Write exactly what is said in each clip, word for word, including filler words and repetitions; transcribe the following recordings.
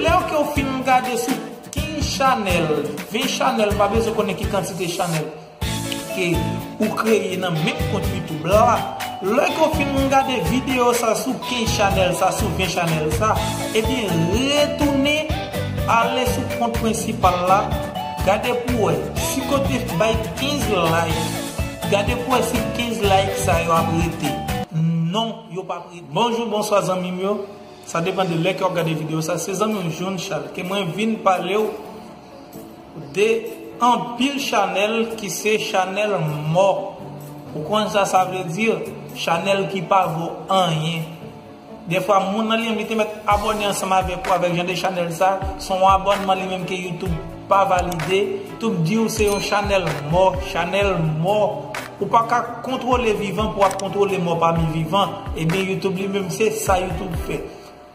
Lè ke w fin gade sou kenz chanèl, ven chanèl, m pa bezwen konnen ki kantite chanèl ke ou kreye nan menm kont YouTube la. Lè ke w fin gade videyo sa sou kenz chanèl sa, sou ven chanèl sa, ebyen, retounen ale sou kont prensipal la, gade pou wè si kote bay kenz like. Gade pou wè si kenz like sa yo ap rete. Non, yo p ap rete. Bonjou, bonswa zanmi m yo. Sa depann de lè ke w ap gade videyo sa. Se zanmi w June Charles ke mwen vin pale w de anpil chanèl ki se chanèl mò. Ou konn sa sa vle di? Chanèl ki pa vo anyen. Dèfwa, moun nan li menm, li te mèt abòne ansanm avèk ou, avèk jan de chanèl sa, se yon abònman li menm ke YouTube pa valide. YouTube di w se yon chanèl mò, chanèl mò. Ou pa ka kontwole vivan pou w ap kontwole mò pami vivan. Ebyen, YouTube li menm, se sa YouTube fè.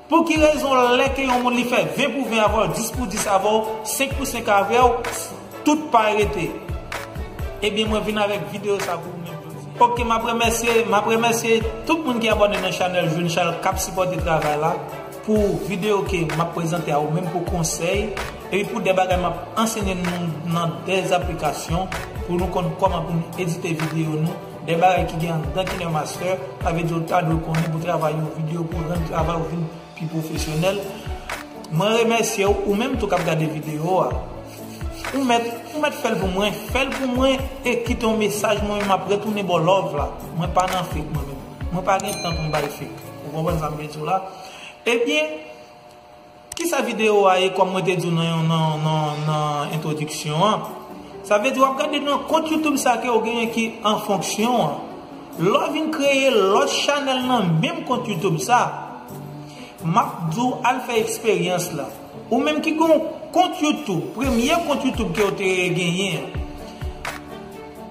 Pou ki rezon lè ke yon moun li fè ven pou ven avè w, dis pou dis avè w, senk pou senk avè w, tout pa rete? Ebyen, mwen vin avèk videyo sa pou ou menm jodi. Ok, m ap remèsye, m ap remèsye tout moun ki abòne nan chanèl June Charles k ap sipòte travay la pou videyo ke m ap prezante a ou menm pou konsèy, epi pou de bagay m ap ansenye nou nan de aplikasyon pou nou konn kòman pou nou edite videyo nou, de bagay ki gen anndan KineMaster, sa vle di ou ta dwe konnen pou travay yon videyo, pou rann travay ou vin pi pwofesyonèl. Mwen remèsye w, ou menm tou k ap gade videyo a. Ou mèt, ou mèt fè l pou mwen, fè l pou mwen e kite yon mesaj, mwen menm m ap retounen ba w love la. Mwen pa nan fake mwen menm. Mwen pa gen tan pou m bay fake. Ou konprann sa m vle di w la? Ebyen, kisa videyo a ye, kòm mwen te di w nan, nan, nan, nan entwodiksyon an? Sa vle di w ap gade nan kont YouTube sa ke w genyen ki an fonksyon an. Lè w vin kreye lòt chanèl nan menm kont YouTube sa, m ap di w al fè eksperyans la. Ou menm ki gen yon kont YouTube, premye kont YouTube ke w te genyen an,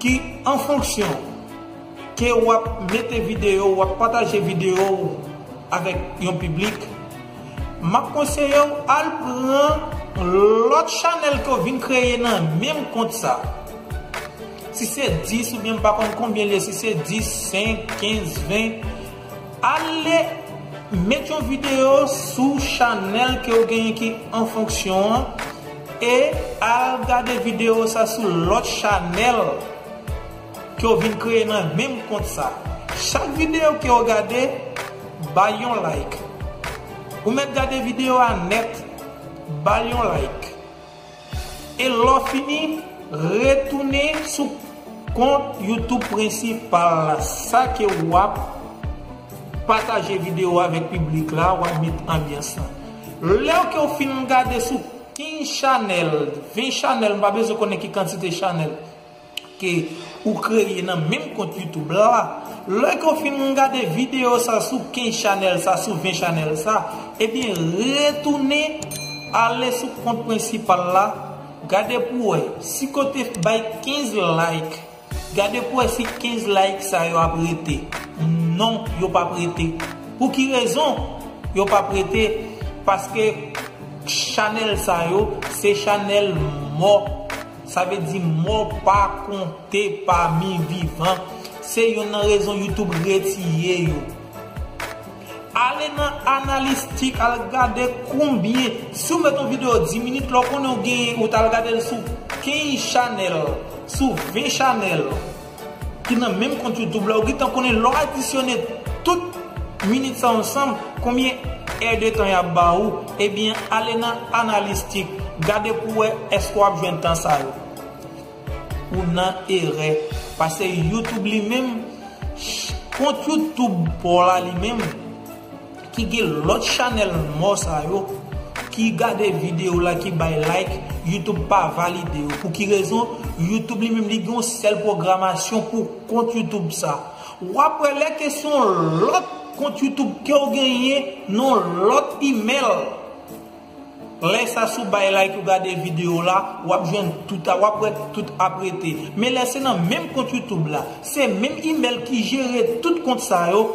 ki an fonksyon, ke w ap mete videyo, w ap pataje videyo w avèk yon piblik, m ap konseye w al pran lòt chanèl ke w vin kreye nan menm kont sa. Si se dis oubyen m pa konn konbyen l ye, si se dis, senk, kenz, ven, ale met yon videyo sou chanèl ke w genyen ki an fonksyon an e al gade videyo sa sou lòt chanèl ke w vin kreye nan menm kont sa. Chak videyo ke w gade, bay yon like. Ou mèt gade videyo a nèt, bay yon like. E lè w fini, retounen sou kont YouTube prensipal la, sa ke w ap pataje videyo avèk piblik la, w ap met anbyans lan. Lè ke w fin gade sou kenz chanèl, ven chanèl, m pa bezwen konnen ki kantite chanèl ke ou kreye nan menm kont YouTube la, lè ke w fin gade videyo sa sou kenz chanèl sa, sou ven chanèl sa, ebyen, retounen ale sou kont prensipal la, gade pou wè si kote bay kenz like, gade pou wè si kenz like sa yo ap rete. Non, yo p ap rete. Pou ki rezon yo p ap rete? Paske chanèl sa yo, se chanèl mò. Sa vle di mò pa konte pami vivan. Se youn nan rezon YouTube retire yo. Ale nan analistik, al gade konbyen. Si w met yon videyo dis minit, lè w konnen w genyen, ou t al gade l sou kenz chanèl, sou ven chanèl ki nan menm kont YouTube la, ou gentan konnen lè w adisyone tout minit sa yo ansanm, konbyen è de tan y ap ba ou, ebyen, ale nan analistik, gade pou wè èske w ap jwenn tan sa yo. Ou nan erè. Paske YouTube li menm, kont YouTube pa w la li menm, ki gen lòt chanèl mò sa yo, ki gade videyo la, ki bay like, YouTube pa valide yo. Pou ki rezon? YouTube li menm, li gen yon sèl pwogramasyon pou kont YouTube sa. W ap wè lè ke se yon lòt kont YouTube ke w genyen, nan yon lòt imèl. Lè sa, si w bay like, ou gade videyo la, w ap jwenn tout, w ap wè tout ap rete. Men lè se nan menm kont YouTube la, se menm imèl ki jere tout kont sa yo,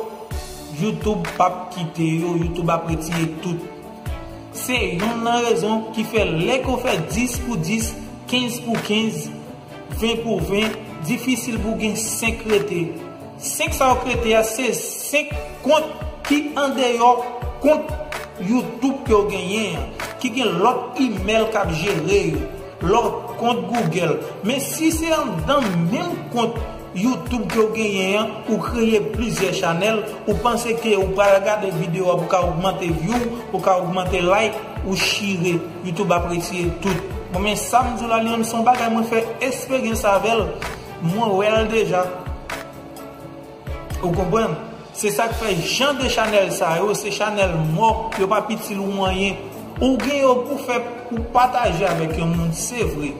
YouTube p ap kite yo, YouTube ap retire tout. Se youn nan rezon ki fè lè ke w fè dis pou dis, kenz pou kenz, ven pou ven, difisil pou w gen senk rete. Senk sa yo k rete a, se senk kont ki andeyò kont YouTube ke w genyen an, ki gen lòt imèl k ap jere yo, lòt kont Google. Men si se anndan menm kont YouTube ke w genyen an, ou kreye plizyè chanèl, ou panse ke ou pral gade videyo a pou ka ogmante view, pou ka ogmante like, ou chire, YouTube ap retire tout. Bon, men sa m di w la, li menm se yon bagay mwen fè esperyans avè l, mwen wè l deja. Ou konprann? Se sa k fè jan de chanèl sa yo, se chanèl mò, yo p ap itil ou anyen. Ou gen yo pou fè, pou pataje avèk yon moun, se vre.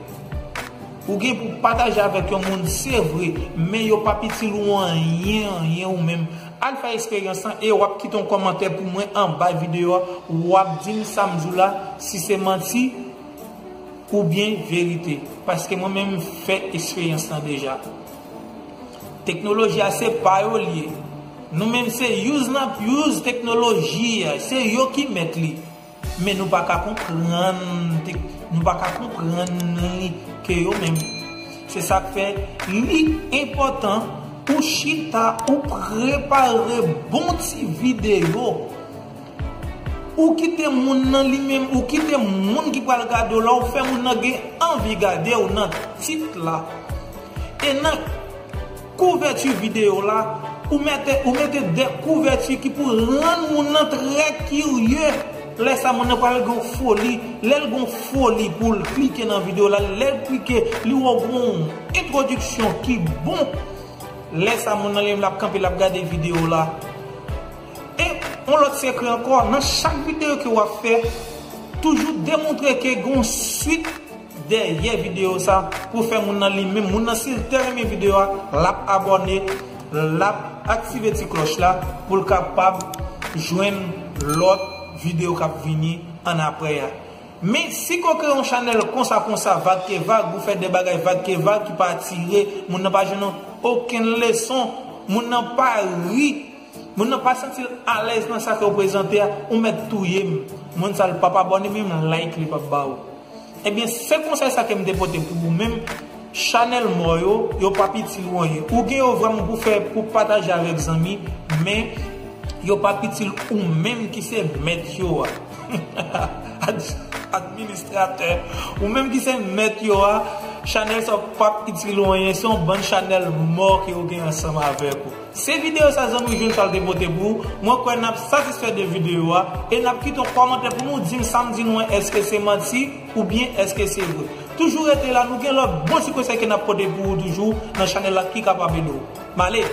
Ou gen pou pataje avèk yon moun, se vre, men yo p ap itil ou anyen, anyen ou menm. Al fè esperyans lan e w ap kite yon kòmantè pou mwen anba videyo a, w ap di m sa m di w la, si se manti oubyen verite. Paske mwen menm m fè esperyans lan deja. Teknoloji a se pa yo l ye. Nou menm se use n ap use teknoloji a, se yo ki mèt li. Men nou pa ka konprann, nou pa ka konprann li ke yo menm. Se sa k fè li enpòtan pou chita ou prepare bon ti videyo. Ou kite moun nan li menm, ou kite moun ki pral gade w la, ou fè moun nan gen anvi gade w nan tit la. E nan kouvèti videyo la, ou mete, ou mete de kouvèti ki pou rann moun nan trè kirye. Lè sa moun nan pral gen foli, lè l gen foli pou l klike nan videyo la, lè l klike, li wè gen yon entwodiksyon ki bon. Lè sa moun nan li menm l ap kanpe, l ap gade videyo la. E yon lòt sekrè ankò, nan chak videyo ke w ap fè, toujou demontre ke gen yon swit dèyè videyo sa pou fè moun nan li menm, moun nan si l te renmen videyo a, l ap abòne, l ap aktive ti klòch la pou l kapab jwenn lòt videyo k ap vini annapre a. Men si ke w kreye yon chanèl konsa konsa, vag ke vag, ou fè de bagay vag ke vag ki pa atire, moun nan pa jwenn okenn leson, moun nan pa ri, moun nan pa santi l alèz nan sa ke w prezante a, ou mèt touye m. Moun sa l p ap abòne, menm like li p ap ba ou. Ebyen, se konsèy sa ke m te pote pou ou menm. Chanèl mò yo, yo p ap itil ou anyen. Ou gen yo vrèman pou fè, pou pataje avèk zanmi, men yo p ap itil ou menm ki se mèt yo a. Ad-, administratè. Ou menm ki se mèt yo a, chanèl sa p ap itil ou anyen. Se yon bann chanèl mò ke yo gen ansanm avèk ou. Se videyo sa zanmi w jwenn sa l te pote pou ou. Mwen kwè n ap satisfè de videyo a e n ap kite yon kòmantè pou nou di m sa m di nou an, èske se manti oubyen èske se vre. Toujou rete la, nou gen lòt bon ti konsèy ke n ap pote pou ou toujou nan chanèl la ki kapab ede w. M ale!